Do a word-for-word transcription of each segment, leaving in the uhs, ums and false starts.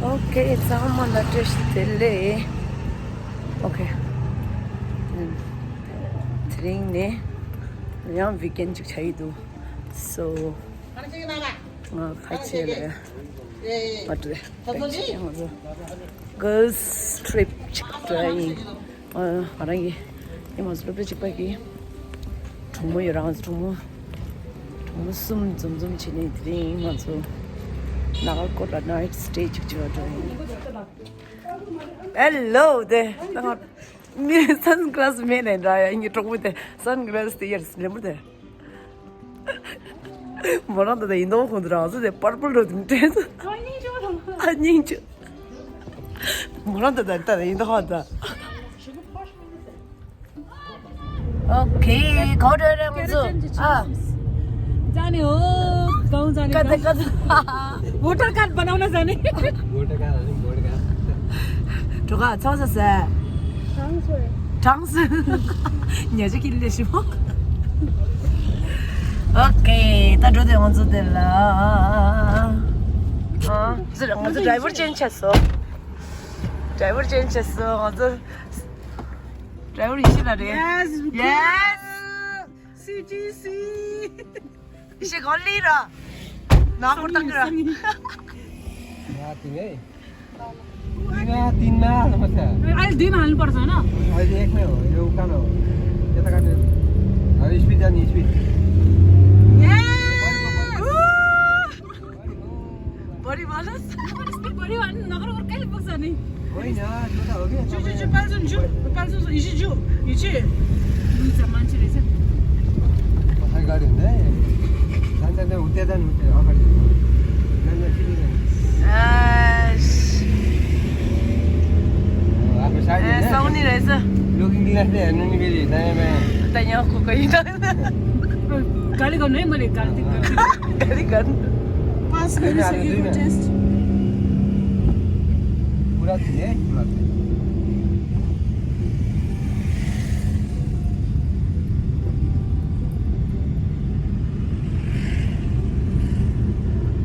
ཨོ་ཁེ། ཚང་མ་ལ་བཀྲ་ཤིས་བདེ་ལེགས། ཨོ་ཁེ། དེ་རིང་ནས་ཡང་ཝིག་ཨེན་ཅིག་ཆགས་ཀྱི་འདུག་སོ། ང་ཕལ་ཆེར་ང་ཚོ་གརལ་སི་ཊི་རིབ་ཅིག་འགྲོ་ཡིན། ང་ང་རང་གི་ཨེ་མ་ཚོ་སློབ་གྲྭ་གཅིག་པ་གི་གྲོགས་མོ་ཡོད། རང་གྲོགས་མོ་གྲོགས་མོ་གསུམ་འཛོམས་འཛོམས་བྱས་ནས་དེ་རིང་ང་ཚོ་ནཱ་གོར་ལ་ནའིཊ་སི་ཊེ་ཅིག་བྱེད་པར་འགྲོ་ཡིན། ཧེ་ལོ། དེ་ད་ང་མི་སན་གི་ལ་སི་མེད་ནས་འདྲ་ཡ། ངའི་གྲོགས་མོ་དེ་སན་གི་ལ་སི་དེ་ཡར་ལེན་པར་དེ། མོ་རང་ད་ལྟ་ཡིན་མདོག་ཁོང་ཚོ་རང་ཚོ་དེ་པར་པལ་རོ་དེ་སྤྲད་སོང་། ཨ་སྙིང་རྗེ། མོ་རང་ད་ལྟ་ད་ལྟ་ཡིན་མདོག་ཁོང་ཚོ། ཨོ་ཁེ། གང་འདྲ་རེད་ང་ཚོ། ཨ། जाने हो गाउँ जाने का। कता कता। वोटर कार्ड बनाउन जाने। वोटर कार्ड होइन, बोर्ड कार्ड। ཁྱོ་ག་ཚོགས་ས་ས། གྲངས་སུ། གྲངས་སུ། ཉེ་ཆ་ཁྱི་ལས་ཤི་མོ། ཨོ་ཁེ། ད་འགྲོ་དེ་ང་ཚོ་དེ་ལ། ཨ། ང་ཚོ་ཌ་རའི་ཝར་ཅེན་ཇི་བྱས་སོང་། ཌ་རའི་ཝར་ཅེན་ཇི་བྱས་སོང་ང་ཚོ། ཌ་རའི་ཝར་ཡེ་ཤེས་ལགས་རེད། Yes, yes. ཡེ་ཤེས། སི་ཊི་སི། ཡེ་ཤེས་གང་ལི་ར། ནང་སྐོར་བཏང་གི་ར། ང་དེ་ནས། ང་དེ་ན་ལ་མ་ཚད། अहिले दुईमा हाल्नुपर्छ होइन? अहिले एकमै हो, यो उकालो हो। यता काट्यो। अब स्पिड जाने, स्पिड। बढी भनोस्। स्पिड बढी भन्, नगर कहिले पुग्छ नि? होइन, त्यो त हो कि। जु, जु, जु, पाल्जुन, जु। पाल्जुन, इसी जु, इसी। हुन्छ, मान्छे रहेछ। कसरी गाडी हुँदै? जान्छ, जान्छ, उता जानु, उता अगाडि जानु। जान्छ, फेरि जानु। आश। हो, आफ्नो साथी ए, होइन? साउनी रहेछ। लुकिङ ग्लास चाहिँ हेर्नु नि फेरि, दायाँ बायाँ। त यहाँ को कोही त। गाली गर्नु है मैले, गाली गर्नु। गाली गर्नु। पास गरिसकेको टेस्ट। पुरा दिने है, पुरा दिने।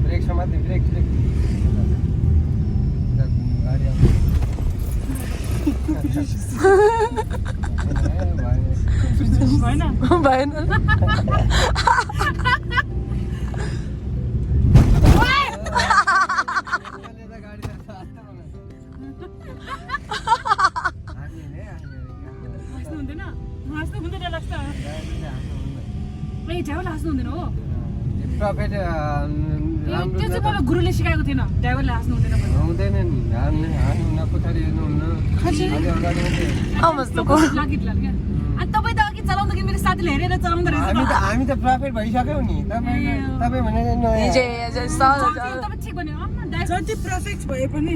ब्रेक समात्ने, ब्रेक, ब्रेक। गाडी आउँछ। भएन? भएन। हाँस्नु हुँदैन? हाँस्नु हुँदैन लाग्छ। ए, ड्राइभरले हाँस्नु हुँदैन हो? प्रफिट, अ, ए, राम्रो त्यो चाहिँ छ त। मलाई गुरुले सिकाएको थिएन, ड्राइभरले हाँस्नु हुँदैन भनेर। हुँदैन नि, हाँस्नु, हाँस्नु हुन्न, पछाडि हेर्नु हुन्न। खासै। अनि अगाडि मात्रै। अँ, मस्तो को। लागित लाग्यो। अनि तपाईँ त अघि चलाउँदाखेरि मेरो साथीले हेरेर चलाउँदो रहेछ। हामी त, हामी त प्रफिट भइसक्यौँ नि। तपाईँ, ए, अँ। तपाईँ भने नयाँ। ए, जे, जे, स-, स-, तपाईँ ठिक भन्यो, अँ, ड्राइभर। जति प्रफिट भए पनि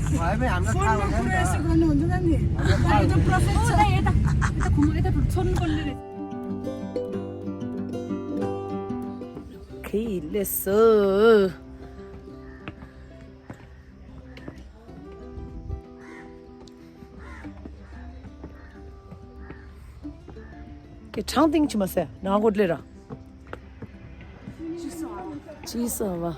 भए पनि हामीलाई थाहा फोनमा हुन्छ नि कुरा त। यसो गर्नुहुन्छ नि? हामीलाई थाहा हुन्छ। त प्रफिट छ। यता, यता घुम, यता छोड्नु पर्ने रहेछ। खै, लेसो। के ठाङ तिङ छिमा से नागोट ले र। चिसो हावा।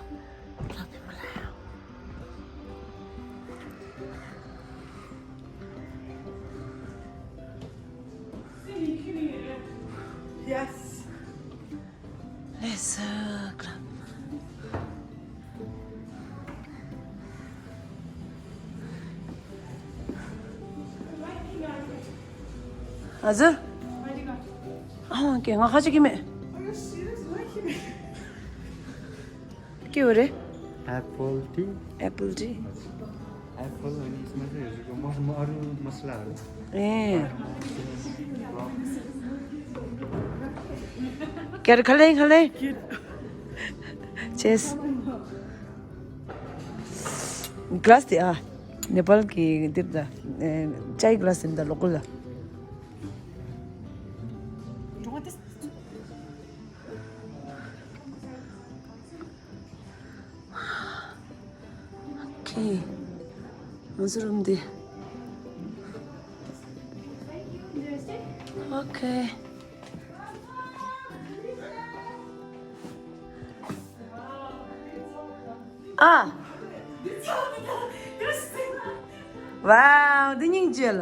Yes. Let's go. हजुर। अँ, के, हाँ, खाजा कि मैं? के हो रे? Apple T. Apple T. Apple अनि यसमा चाहिँ हजुरको मस-, म-, अरू मसलाहरू। ए। के अरे, खले, खले। चेस। ग्लास दिया। नेपाल की दिप दा। ए, चाय ग्लास दिम दा लोकल दा। Okay. Musurum di. Okay. Ah. Wow, འདི་སྙིང་རྗེ་ལ།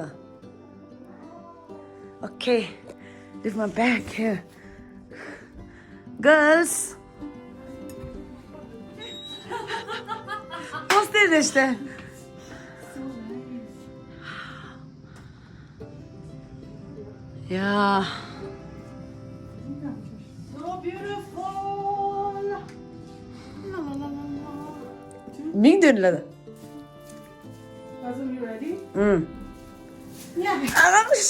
Okay, leave my bag here. Girls. Post this. Yeah. So beautiful. མིང་འདོན་ལ། Cousin, you ready? ཨུམ། Yeah. ཨ་ལ་མི་ཤ།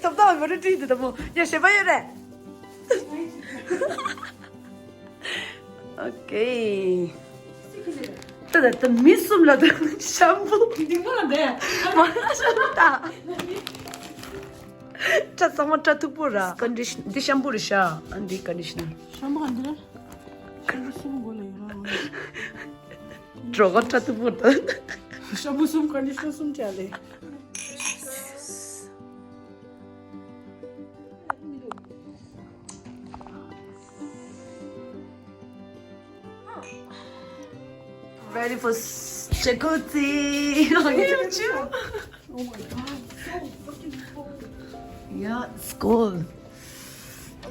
ཐོབ་ཐང་མི་རུ་བྲིས་འདུག་ད་མོ། ཡ་ཞེ་པ་ཡོད་རེད། Okay. ད་ད་ད་མི་གསུམ་ལ་ད་ཤམ་བུ། འདི་མོ་ལ་འདི། མ་ཤ་ད། སྐྲ་གཙང་མ་སྐྲ་མཐུག་པོ་ར། Condition- འདི་ཤམ་བུ་རེད་ཤག་ཨ་འདི་conditioner. ཤམ་བུ་ག་འདི་རེད། ཤམ་བུ་གསུམ་མགོ་ལ་ཡོད་ར། གྲོགས་སྐྲ་མཐུག་པོ་ད། ཤམ་བུ་གསུམ་conditioner གསུམ་བྱས་ལེ། Ready for jacuzzi. Oh my god, so fucking cold. Yeah, it's cold.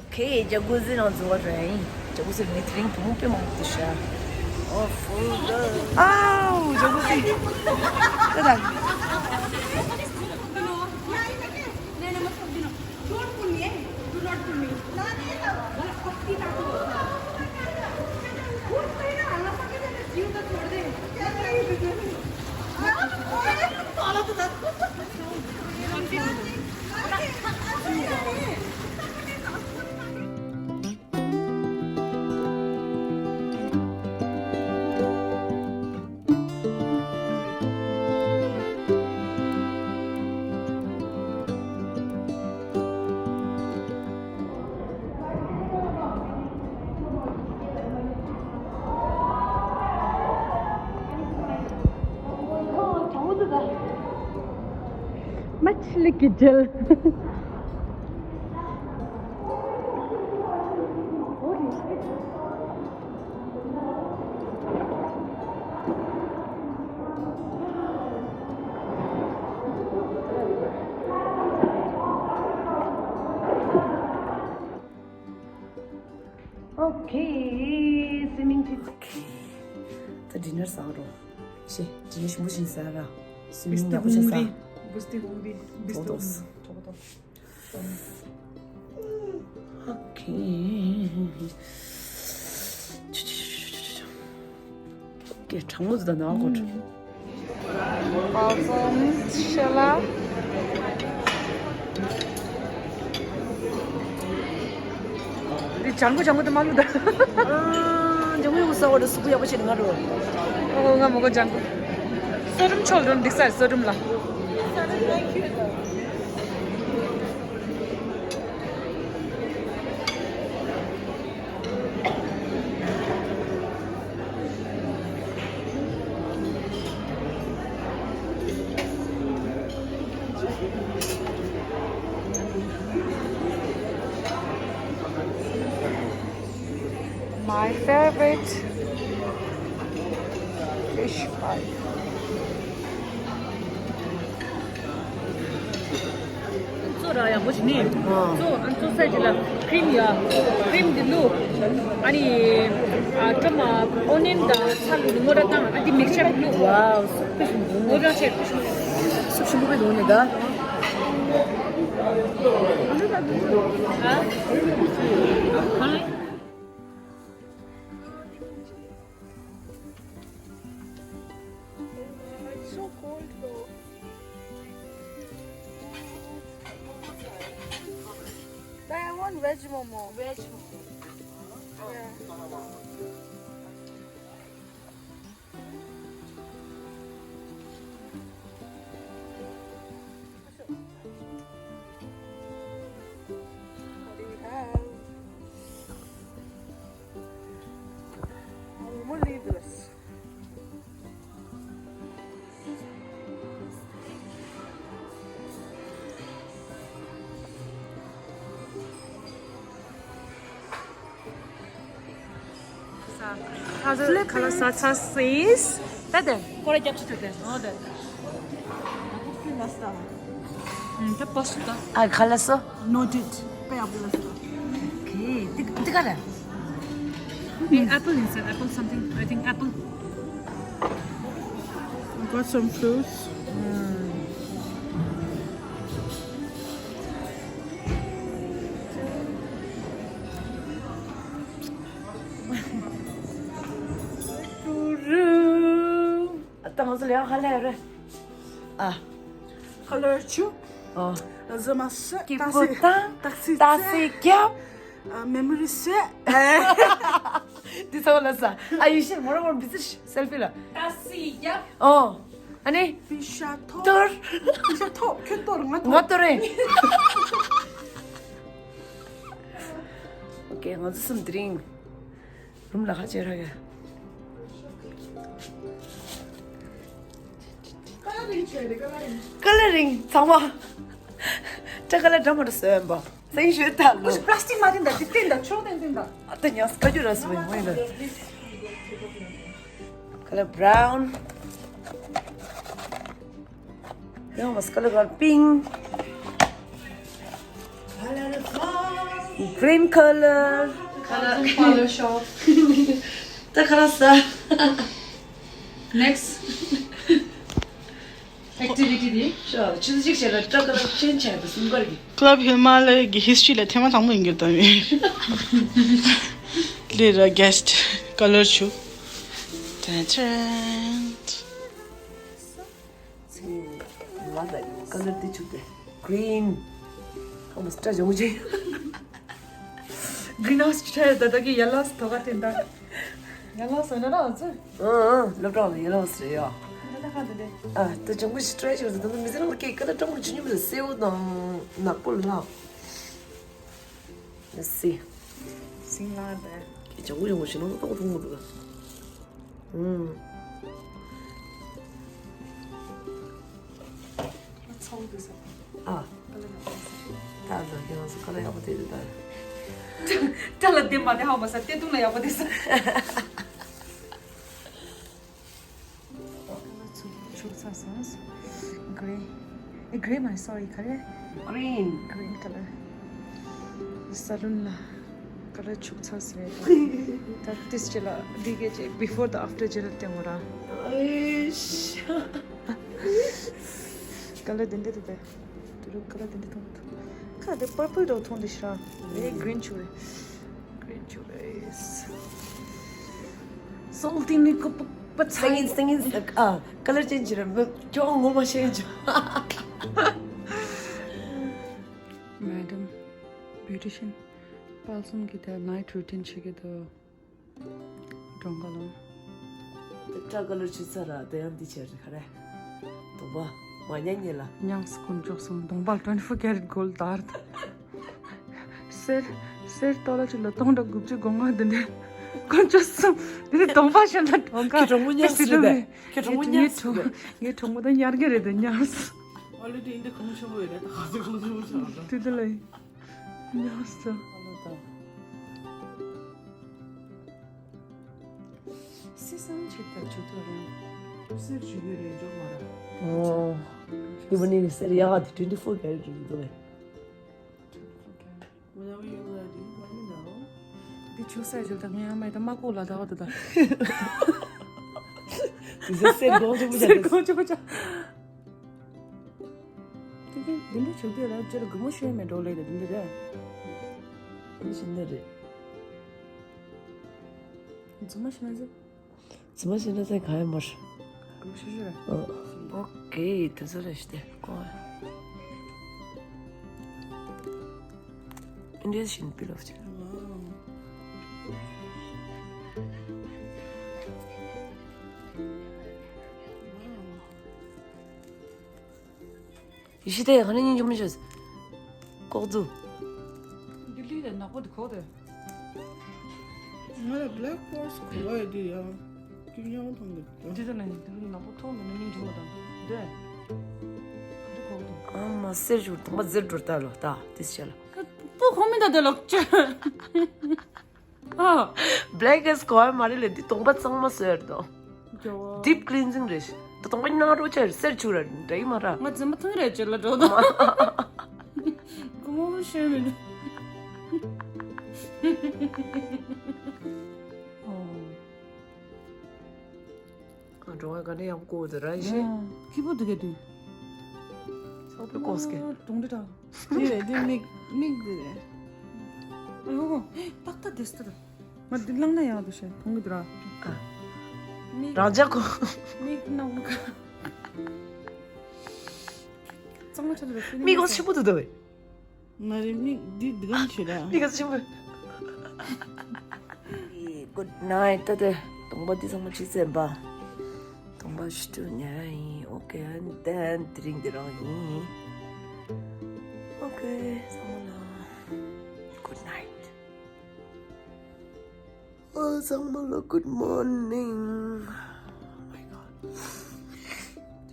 Okay, jacuzzi ནང་འཛུལ་བ་རེད། Jacuzzi ནི་དེ་རིང་བུ་མོ་དཔེ་མང་པོ་འདུག་ཤག Oh, full girl. Ow, jacuzzi. ད་ད། Don't pull me, eh? Do not pull me. Much like a gel. Okay, swimming team. Okay. ད་dinner ཟ་རོ། ཤེ། dinner ཞིམ་པོ་ཞིག་ཟ་ར། swimming ཡག་པོ་བྱས་ཟ། Bistro hungry, bistro hungry. ཐོག་ཐོག Okay. Okay, གྲང་མོ་ཟ་ན་གོ། Balsam shella. འདི་ལྗང་ཁུ་ལྗང་ཁུ་དེ་མ་ལུས་ད། ལྗང་ཁུ་ཡོད་ས་བ་རེད། གཟུགས་པོ་ཡག་པོ་བྱེད་ནི་ང་རོ། ཨོ་ང་མོ་གོ་ལྗང་ཁུ། སོ་རུམ་ཆོག་ལོན་འདི་ས་སོ་རུམ་ལ། My favorite fish fry. ཙོ་ར་ཡག་པོ་ཞིག་ནི། ཨ། ཙོ་ཨ་ཙོ་ས་ཅི་ལ་ཀྲིམ་ཡ། ཀྲིམ་འདི་ལུ། ཨ་ནི་ཨ་ཀྲམ་ཨ་ཨོ་ནིན་དང་ཚ་ལུ་ནི་མོ་ར་དང་ཨ་འདི་མིག་ཆར་ལུ། Wow, སུབ་པའི་ཞིམ་པོ། མོ་ར་ཆེ། སུབ་ཞིམ་པོ་པའི་ལུང་ནི་ད། ཨ། གང་ལ། It's so cold though. But I want veg momo. Veg momo. Yeah. What do we have? Momo leaves. Flip it. Color such as this. ད་དེ་ཀོ་ར་རྒྱབ་ཆུ་ཐུབ་དེ། འོ་དེ། ད་ཕོག་ཕི་ལ་སྟ། ཨ་ཁ་ལ་སོ། Noted. པེ་ཨ་པི་ལ་སྟ། Okay. དེ་དེ་ག་རེ། The apple inside, apple something, I think apple. I got some fruits. ད་ང་ཚོ་ལས་ཀ་ལས་རེད། ཨ། ཁ་ལར་ཆུ། ཨོ། ཟི་མ་སི། སྐྱིད་ཏ་པོ་སི། ཏང་། ཏག་སི་ཏ་སི་རྒྱབ། ཨ། མེ་མོ་རི་སི། འདི་ཚོ་ལ་ས། ཨ་ཡུ་ཤེར་མོ་ར་མོ་ར་བི་ཛི་སེལ་ཕི་ལ། ཏ་སི་རྒྱབ། ཨོ། ཨ་ནི། པི་ཤ་ཐོ། ཏོར། པི་ཤ་ཐོ། ཁྱོད་ཏོར། ང་ང་ཏོར། ཏོར་རེད། ཨོ་ཀེ། ང་ཚོ་གསུམ་དེ་རིང་རུམ་ལ་ཁ་ཕྱེ་ར་ག་ཀ་ལ་རིང་ཚང་མ། ཏྲ་ཀ་ལ་འདྲ་མ་འདྲ་བཟོས་ཡིན་པ། སེང་ཞོལ་ད་ལོ། ཨུ་ཤི་པ་ལ་སི་ཊིག་མ་བསྟན་ད། འདི་བསྟན་ད། ཆོག་བསྟན་བསྟན་ད། ཨ་ད་ཉག་སྐ་རྒྱུ་ར་སི་མ་ཡོང་ཡིན་ད། ཀ་ལ་བྷ་རའུན། ཡང་མ་སི་ཀ་ལ་གར་པིང་། Green color. Color, color shop. ད་ཁ་ལ་ས། Next activity དེ། ཤོ་ཆུ་ཚོད་གཅིག་བྱས་ལ་ཏྲ་ཀ་ལ་ཅན་ཆ་དུ་སུམ་གར་གི། Club Himalaya གི་ཧིས་ཊི་རི་ལ་ཐེངས་མ་དང་པོ་ཡིན་གྱི་ད་མི། ལེ་ར་གེ་སི་ཊི་ཀ་ལར་ཆུ། ཏན་ཏན། ང་ལ་ཀ་ལར་དེ་བྱུག་སྟེ། Green. ཧ་མ་སི་ཀྲ་ཇོང་ཇེ། Green house ཁྲལ་ད་ད་གི་ཡེ་ལོ་སི་ཐོག་ཁ་དེ་འདྲ། ཡེ་ལོ་སི་ན་ར་ཨ་ཙི། ཨང་ཨང་། སློབ་གྲྭ་ལ་ཡེ་ལོ་སི་རེད་ཡ། ད་ད་ཁ་དེ་དེ། ཨ་ད་ཇོང་ཇེ་སི་ཀྲ་ཇོང་ཇེ། ད་ད་མི་ཚེ་ནང་ལ་སྐད་ཀ་ལར་ཀྲང་མོ་ཇི་ཉུ་མི་ལ་སེའུ་དང་ནག་པོ་ལ། Let's see. སིང་ལ་དེ། ཁྱེད་ཇོང་ཇེ་ཇོང་ཇེ་ནང་ཏོག་ཐུང་མོ་འདུག་ག་ཨུམ། ཚོགས་འདུ་ས། ཨ། ད་ལ་ཡག་པོ་ས། ད་ལ་ཡག་པོ་ས། ད་ལ་ཡག་པོ་དེ་རེད་ད། ད་ལ་བདེ་མ་བདེ་ཧ་མ་ས། བལྟས་དུས་ལ་ཡག་པོ་དེ་ས། ཚུགས་ཚ་སོང་། Grey. ཨེ། grey མ་རེད། Sorry. ག་རེ། Green. Green color. སཱ་ལུན་ལ་ཀ་ལར་བྱུག་ཚར་ཟེར་རེད། ད་ཏིས་ཅི་ལ་འདི་གས་ཅི་before the after ཅི་ལ་བསྟན་དགོས་ར། ཨེ་ཤ། ཀ་ལར་དེ་འདྲ་དེ་དེ། དེ་རུ་ཀ་ལར་དེ་འདྲ་མཐོང་མ་ཐུབ། ཁ་དེ་purple འདྲ་མཐོང་དེ་ཤ། ཨེ། green བྱུག་རེད། Green བྱུག་རེད། Salty nickel པ་ཚ། སེང་སེང་ཨ། ཀ་ལར་ཅན་ཅི་རེད། མི་ཁྱོད་ངོ་མ་ཤེས་ཅི། Madam beautician དཔལ་གསུམ་གྱི་དེ་night routine བྱེད་ཀྱི་འདུག་གྲོང་ཁ་ལ། ཏྲ་ཀ་ལར་ཆུ་ཚ་ར་དེ་ཡང་འདི་བྱས་རེད་ཁ་རེ། གདོང་པ་མ་ཉན་ཉེ་ལ། ཉངས་དཀོན་མཆོག་གསུམ། གདོང་པ་twenty four carat gold དར། གསེར། གསེར་ཏོ་ལ་ཆུ་ལ་སྟོང་དང་དགུ་བཅུ་གོ་ལྔ་འདི་འདྲ། དཀོན་མཆོག་གསུམ། འདི་ནི་གདོང་པ་ཤར་ལ་གྲོང་ཁ། ཁྱེད་གྲོགས་མོ་ཉགས་སི་རེད་པས། ཁྱེད་གྲོགས་མོ་ཉགས་སི་རེད་པས། ངའི་གྲོགས་མོ་ད་ཉར་གི་རེད་དེ་ཉགས། ཨ་ལེ་དེ་འདི་གོང་ཆེན་པོ་ཡོད་རེད། ད་ག་ཚོད་གོང་ཆེན་པོ་ཆགས་རེད། དེ་དེ་ལ་ཉགས་སི། ཨ་ལེ་ད། སི་སང་ཆེ་ད་ཆུ་ཐོ་རེད། སེར་ཆུ་ཡོད་རེད་འཇོག་མ་ར། ཨོ། དེ་བ་ནི་སེར་ཡག་ག་དེ་twenty four carat རེད་འདུག་གས། Whenever you ready, let me know. འདི་ཆུ་སེར་ཆུ་ད་ངའི་ཨ་མའི་ད་མ་ཀོ་ལ་ད་བ་ད་ད། དེ་ཚོ་སེར་གོང་ཆེན་པོ་ཆགས། སེར་གོང་ཆེན་པོ་ཆགས། དེ་གིན་འདི་འདྲ་བྱུག་དུས་ལ་ཅི་ལ་གུ་མོ་ཤོད་མེད་འགྲོ་ལེ་དེ་འདི་རེད། འདི་ཤིན་ཏུ་རེད། རྫུན་མ་ཤི་ན་ཟེར། རྫུན་མ་ཤི་ན་ཟེར་ག་ཡ་མར། གུ་མོ་ཤོད་ཤོད་རེད། ཨོ། ཨོ་ཀེ། དེ་ཚོ་རེད་ཤི་དེ་ཀོ། India's shin pillow. ཡེ་ཤེས་དེ་ག་ནས་ཉིན་ཅུང་མི་བྱེད། ལྐོག་རྫུ། འདི་ལུས་དེ་ནག་པོ་དེ་ཁོག་དེ། ང་ལ་black forest གོ་བ་ཡོད་དུས་ཡང་དཀོན་མཆོག་མཐོང་གི་འདུག་འདི་ལྟ་ན་འདི་ནག་པོ་མཐོང་མེད་ན་སྙིང་རྗེ་མོ་དང་འདི། འདི་ཁོག་དེ། ཨ་མ་སེར་ཞུ་དུ་མ་ཟེར་འགྲོ་ལྟ་ལོ་ལྟ་དེ་ཤ་ལ། པོ་ཁོ་མི་འདུག་དེ་ལོག་ཅི། ཨ། Black as ཀོ་ཡ་མ་རེད་ལེ། འདི་གདོང་པ་གཙང་མ་བཟོས་རེད་དོ། Deep cleansing རེད། ད་གདོང་པ་ནང་རོ་ཆ་རེད། སེར་ཆུ་ར་འདྲ་ཡི་མ་ར། ང་རྫུན་མ་ཐང་རེད་ཅེ་ལ་འགྲོ་དོ། ཀོ་མོ་ཤེ་མི་འདུག་ཨ། འགྲོ་བ་ག་འདྲ་ཡག་པོ་བཀོད་འདུག་ར་ཤེ། ཁྱི་པོ་འདུག་གས་འདུག་ཚོགས་པའི་ཀོས་ཀྱི། དུང་འདི་དང་། འདི་རེད། འདི་མིག་མིག་འདི་རེད། ཨོ། ཏག་ཏག་དེ་སྟེ། ང་འདི་བླངས་ན་ཡག་འདུག་ཤེ། མཐོང་གི་འདུག་ར། ཨ། མིག་རང་ཅག་གོ། མིག་ནང་ག་གཙང་མ་ཆགས་འདུག་ར། མིག་ལོ་ཆེན་པོ་འདུག་ད་བས། ང་རེ་མིག་འདི་འདི་གམ་ཤེ་ར། མིག་ལོ་ཆེན་པོ། Good night ད་དེ། གདོང་པ་འདི་ཚང་མ་ཕྱི་ཚེ་འབའ། གདོང་པ་ཞིག་ཏུ་ཉལ་ཡིན། Okay, and then དེ་རིང་འདི་རང་ཡིན། Okay, ཚང་མ་ལ་good night. ཨོ་ཚང་མ་ལ་good morning. Oh my god.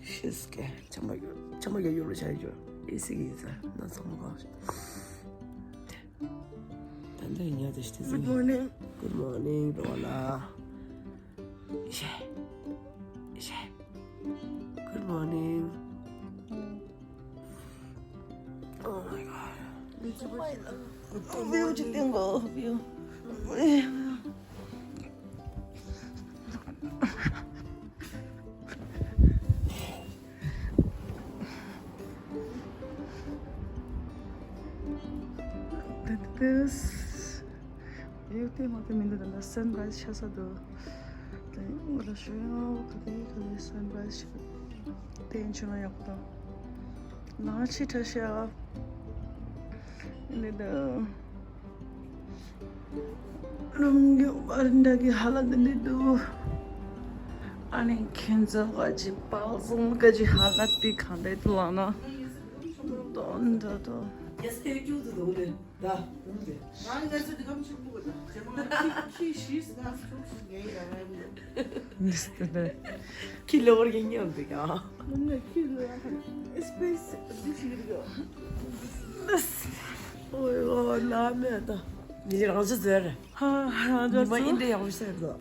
ཤེས་ཀྱི་ཆམ་པ་ཡོད། ཆམ་པ་ཡོད་ཡོད་ལ་བྱ་ཡོད། ཨེ་སི་གི་ཡིན་ས་ན་ཚང་མ་གང་ཞིག་ད་ལྟ་ཡིན་ཡ་དེ་ཤི་དེ། Good morning. Good morning རོ་ལ། ཤེ། ཤེ། Good morning. Oh my god. View ཅིག་སྟོན་གོ། View. This view དེ་མ་དེ་མིན་འདུག་ད་ལྟ་sunrise ཆགས་ས་འདུག་དེ་ང་ལ་ཞུ་ཡང་ག་དེ་ག་དེ་sunrise ཆགས་དེ་ཡིན་ཆུ་ན་ཡག་པོ་དང་ནང་ཕྱི་ཁྲ་ཤ་འདི་ད། རུམ་གྱི་བར་འདྲ་གི་ཧ་ལ་འདི་འདི་འདུག་ཨ་ནི་ཁྱེད་ཚོ་བ་ཅི་པག་ཟུང་ག་ཅི་ཧ་ལ་དེ་གང་འདྲ་དུ་ལ་ན་དོན་འདྲ་དོ། Yes, thank you. ད་ད་ད་ད། ང་ང་ཚོ་འདི་གམ་ཆུ་བུ་ག་ད་ཇེ་མ་ཁྱི་ཁྱི་ཤིས་ང་ཚོ་ངའི་ར་ར་མི། ཁྱི་ལོར་གྱི་ཉམས་འདུག་ཡ། ནི་ཁྱི་ལོར་ཨེ་སི་པེ་སི་འདི་ཞིག་རེད། ཨོ་ཡོ་ལ་མེད་ད། འདི་རང་ཅི་ཟེར། ཧ་ཧ་ཉི་མ་ཨིན་འདྲ་ཡག་པོ་ཟེར་དོ།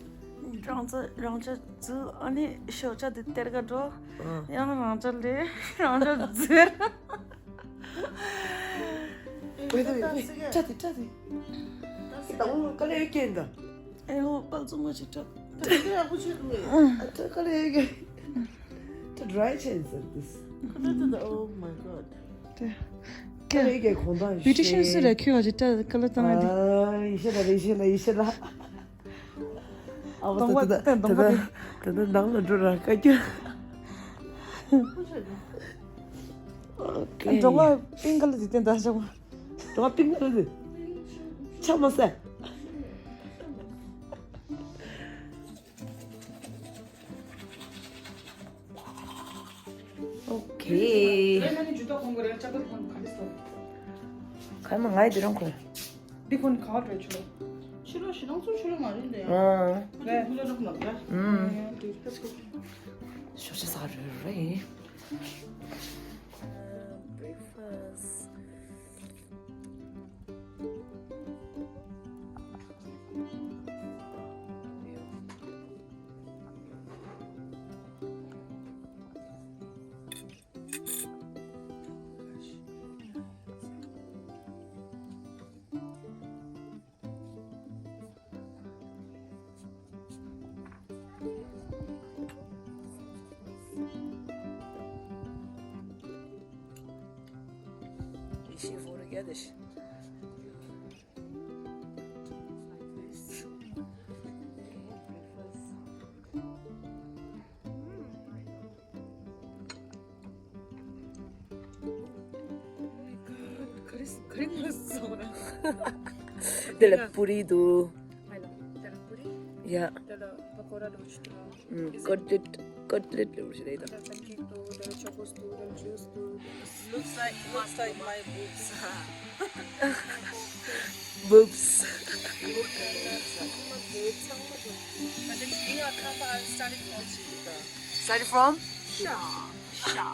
རང་ཅི་རང་ཅི་ཟེར། ཨ་ནི་ཤོག་ཅ་འདི་སྟེར་ག་འགྲོ། ཡང་རང་ཅི་ལས་རང་ཅི་ཟེར། ཝེ་ཝེ་ཝེ། ཅ་དེ་ཅ་དེ། ད་འོ་ག་ལེ་ཡོད་ཀྱེ་འདི། ཨེ་ཧོ་པག་ཙུང་མ་ཅིག་སྤྲད། ད་དེ་ཡག་པོ་བྱེད་འདུག་མེད། ཨ་ད་ག་ལེ་ཡོད་ཀྱེ། ད་dry change is this. ཁ་ད་ད་oh my god. དེ་ག་ལེ་ཡོད་ཀྱེ་གོང་ད་beautician སུ་རེད་ཁྱོད་ཀྱི་ད་ག་ལེ་བཏང་ཡ་དེ། ཨ་ཡེ་ཤེས་ལ་ཡེ་ཤེས་ལ་ཡེ་ཤེས་ལ། ཨ་བ་ད་ད་ད་ད་ད་ནང་ལ་འགྲོ་ར་ཀ་ཀྱ། Okay. གདོང་པ་པིང་ཀ་ལ་དེ་བསྟན་ད་ཤོག་མ། གདོང་པ་པིང་ཀ་ལ་དེ། ཆ་མ་ཟད། Okay. ཁ་མ་ང་ཡི་དེ་རང་ཁོ། འདི་ཁོ་ནི་ཁ་བ་རེད་ཆུ་ལོ། ཆུ་ལོ་ཞི་ལོང་ཚོ་ཆུ་ལོ་མ་རེད་འདི་ཡང་། ཨ། རེད། ཁུ་ལོ་རོགས་ལབ་ཡ། ཨུམ། ཨ་འདི་ཁ་ཚོ། ཤོག་ཆ་ཟ་རེད་རེད། Breakfast. དེ་ལ་པུ་རི་འདུག་ཡ། ཀོཊ་ལེཊ། ཀོཊ་ལེཊ་ལབ་རེད་ད། Looks like, looks like my boobs. Boobs. But then you are come, I started from. Started from? Sha. Sha.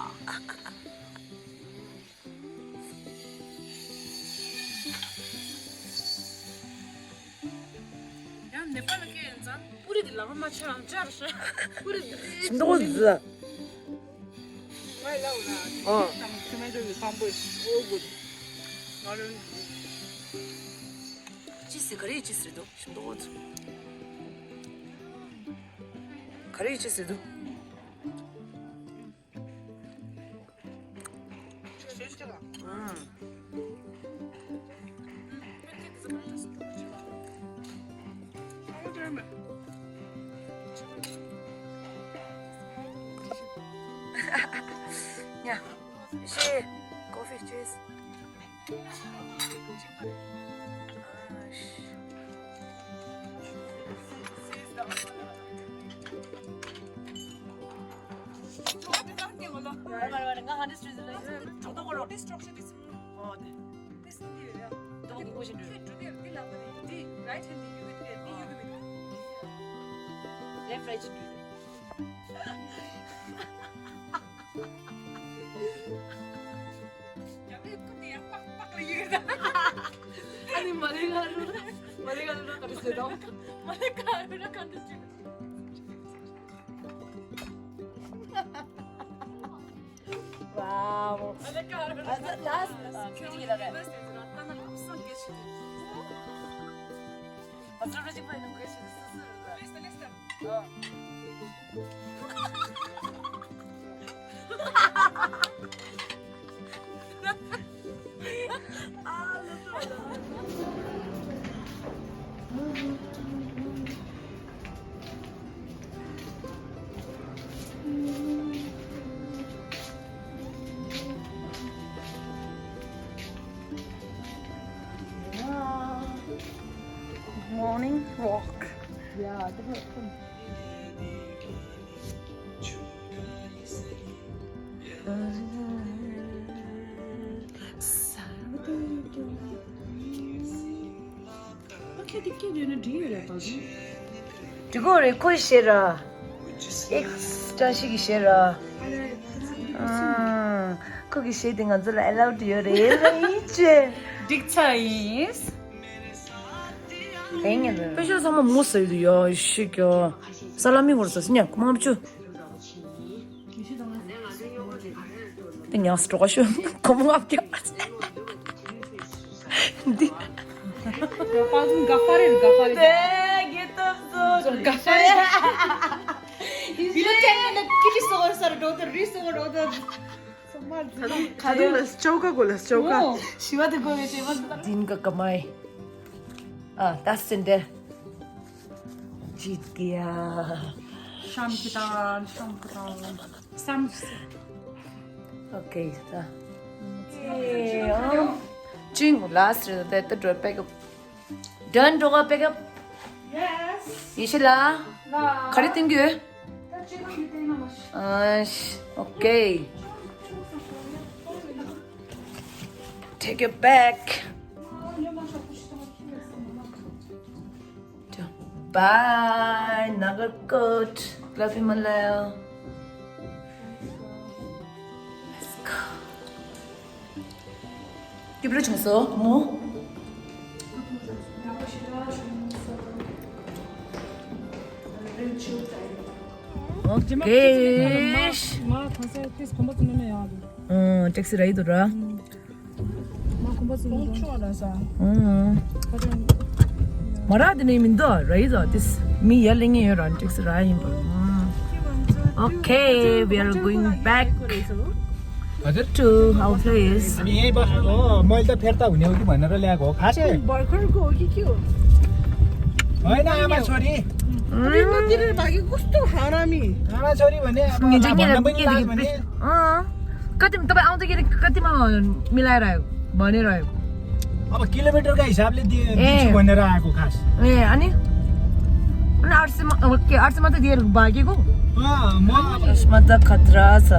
ནེ་པཱལ་ལ་སྐད་ཡིན་ཙང་པུ་རི་འདི་ལག་པ་མ་ཆག་ཅར་ཤ། པུ་རི་འདི་ཞིམ་མདོག་ཟ། ཨ། Tomato with humble is all good. ང་རང་ཅི་ཟེར་ག་རེ་ཅི་ཟེར་འདུག་ཞིམ་མདོག་ཟ། ག་རེ་ཅི་ཟེར་འདུག Yeah. She coffee, cheers. Left, right. ཨ་ནི་མ་ལེ་ག་རུ་ར། མ་ལེ་ག་རུ་ར་ག་རུ་ཟེར་དང་། མ་ལེ་ག་རུ་ར་ག་རུ་ཟེར། Wow. མ་ལེ་ག་རུ་ར། ཨ་ད་ལཱསི་ཁྱོད་ཀྱི་ལ་རེད། ཨ་ད་ལ་ཁུ་སང་གེ་ཤི། ཨ་ད་ར་ཅིག་མ་ཡིན་ནོ་གེ་ཤི་ཟེར་ཟེར་ར། Morning walk. Yeah, the འགྲིག་གོ་རེད། ཁོ་ཡི་ཤེས་ར། ཨེག་སི་བཀྲ་ཤིས་ཀྱི་ཤེས་ར། ཨང་། ཁོ་གི་ཤེས་དེ་ང་ཚོ་ལ་ཨེ་ལའུ་ཌི་ཡོད་རེད་ལ་ཡིན་ཅེ། འགྲིག་ཚར་ཡིན། དེ་ངེས་རེད། དཔེ་ཤོག་ཚང་མ་མོ་ཟོས་འདུག་ཡོ་ཤི་ཀྱོ། ས་ལ་མི་བོར་ཟོས་ཉ་ཁོ་མ་བཅུ། དེ་ཉག་སི་གྲོགས་ཤོ་གོམ་ངག་རྒྱག་འདི། པ་ཟུང་ག་ཧྥ་རེད། ག་ཧྥ་རེད། དེ་གེ་ཏབ་ཟོ། ག་ཧྥ་རེད། བི་ལོ་ཅན་ནི་ཀི་ལི་སོ་སར་འགྲོ་དེ་རི་སོ་འགྲོ་དེ། ཁ་ཐུག་ལ་ཅོ་ཀ་གོ་ལ་ཅོ་ཀ། ཞི་བ་དེ་གོ་བའི་ཅེ་མ། དིན་ག་ཀ་མའི། ཨ་ད་སེ་འདྲ། ཇིད་ཀྱི་ཡ། ཤམ་ཀི་ཏང་ཤམ་ཀི་ཏང་སམ། ཨོ་ཁེ་ད། ཅིང་ལ་སི་རེད་ད་ད་འགྲོ་པེག་ཨབ། ཌན་འགྲོ་ག་པེག་ཨབ། ཡེ་སི། ཡེ་ཤེས་ལ། ལ། ག་རེ་བསྟན་རྒྱུ། ད་ཅི་ག་ཡོད་དེ་ན་མ་ཤི། ཨ་ཤི། ཨོ་ཁེ། Take it back. Bye, Nagarkot. Love you, my love. Let's go. Give it a chance, oh, come on. Okay. ང་ཁ་སང་ཁྱེད་ཁོམ་པ་ཚོ་ནས་ཡོང་འདུག་ཨང་། ཊེག་སི་ར་ཡི་འདུག་ར། ཨང་། མ་ཁོམ་པ་ཚོ་ནས་འདུག་ཨང་། མ་ར་དེ་ནས་མི་འདུག་ར་ཡི་འདུག་དེས་མི་ཡར་སླེབས་མཁན་ཡོད་ར། ཊེག་སི་ར་ཡིན་པ། ཨང་། Okay, we are going back to our place. ཨ་ནི་ངས་པ་ཨོ་མོལ་ད་ཕེར་ད་ཧུ་ནེ་ཧུ་གི་མ་ན་ར་ལེ་གོ་ཁ་ཤེ། བར་ཁར་གོ་གི་ཁྱོད། ཨོ་ན་ཨ་མ་ཆོ་རི། ཨ་ནི་ང་དེ་རེ་བ་གི་གུ་སྟོ་ཧ་ར་མི། ཨ་མ་ཆོ་རི་བ་ནེ་ཨ་མ་ཉིན་ཅིག་ཉིན་ལ་མི་ལ་མ་ནེ། ཨ། ཀ་ཏི་ཏོ་པ་ཨང་ཏོ་ཀི་ཀ་ཏི་མ་མི་ལ་ར་མ་ནེ་ར། अब किलोमीटर का हिसाब ले दिए ए। बीच बनेर आएको खास। ए अनि अनि आर्सेमा ओके आर्सेमा त दिएर भागेको। अँ, म अब यसमा त खतरा छ।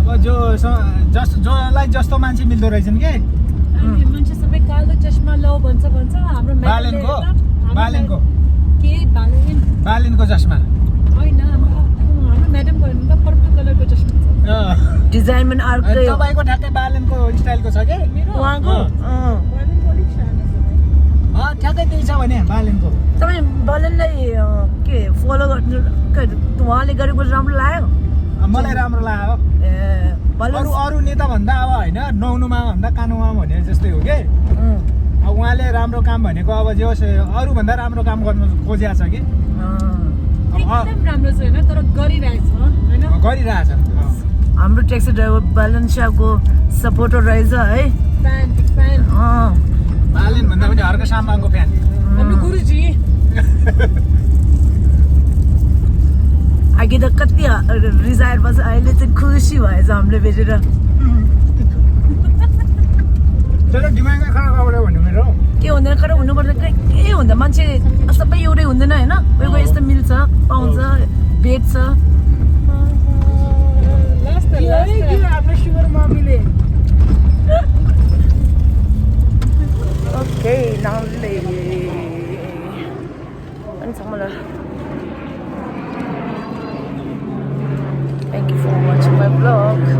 अब जो स- जस- जसलाई जस्तो मान्छे मिल्दो रहेछ नि के। अनि मान्छे सबै कालो चस्मा लाऊ भन्छ भन्छ हाम्रो म्याडमले बालेनको? हेर्दा, हाम्रो बालेनको। म्या- के बालेन? बालेनको चस्मा। होइन, हाम्रो म्याडमको हेर्नु त पर्पल कलरको चस्मा छ। अँ। डिजाइन पनि अनि अर्कै हो। तपाईँको ठ्याक्कै बालेनको स्टाइलको छ के? मेरो उहाँको अँ। अँ। बालेनको अलिक सानो छ। ठ्याक्कै त्यही छ भने बालनको। तपाईँ बलनलाई, अ, के फलो गर्नु, के उहाँले गरेको राम्रो लाग्यो? अ, मलाई राम्रो लाग्यो। ए, बलन अरू, अरू नेता भन्दा अब होइन, नौनुमा भन्दा कानुमा भने जस्तै हो के। उम्। अब उहाँले राम्रो काम भनेको अब जे होस्, अरूभन्दा राम्रो काम गर्नु खोजिया छ कि। अँ। अब, अ, एकदम राम्रो छैन, तर गरिरहेछ, होइन? अ, गरिरहेछ। अँ। हाम्रो ट्याक्सी ड्राइभर बालन शाहको सपोर्टर रहेछ है। Fan, big fan. अँ। बालन भन्दा पनि हर्क सामानको फ्यान। हाम्रो गुरुजी। अघि त कति ह-, रिसाएर बस्छ, अहिले चाहिँ खुसी भएछ हामीले भेटेर। तर दिमागै खराब अब भन्नु मेरो। के हुँदैन, खराब हुनुपर्छ, के, के हुन्छ, मान्छे सबै एउटै हुँदैन, होइन? कोही कोही यस्तो मिल्छ, पाउँछ, भेट्छ। लास्ट त, लास्ट त। के, के आफ्नो सुगर मम्मीले। ओके, नामले। अनि छ मलाई। Thank you for watching my vlog.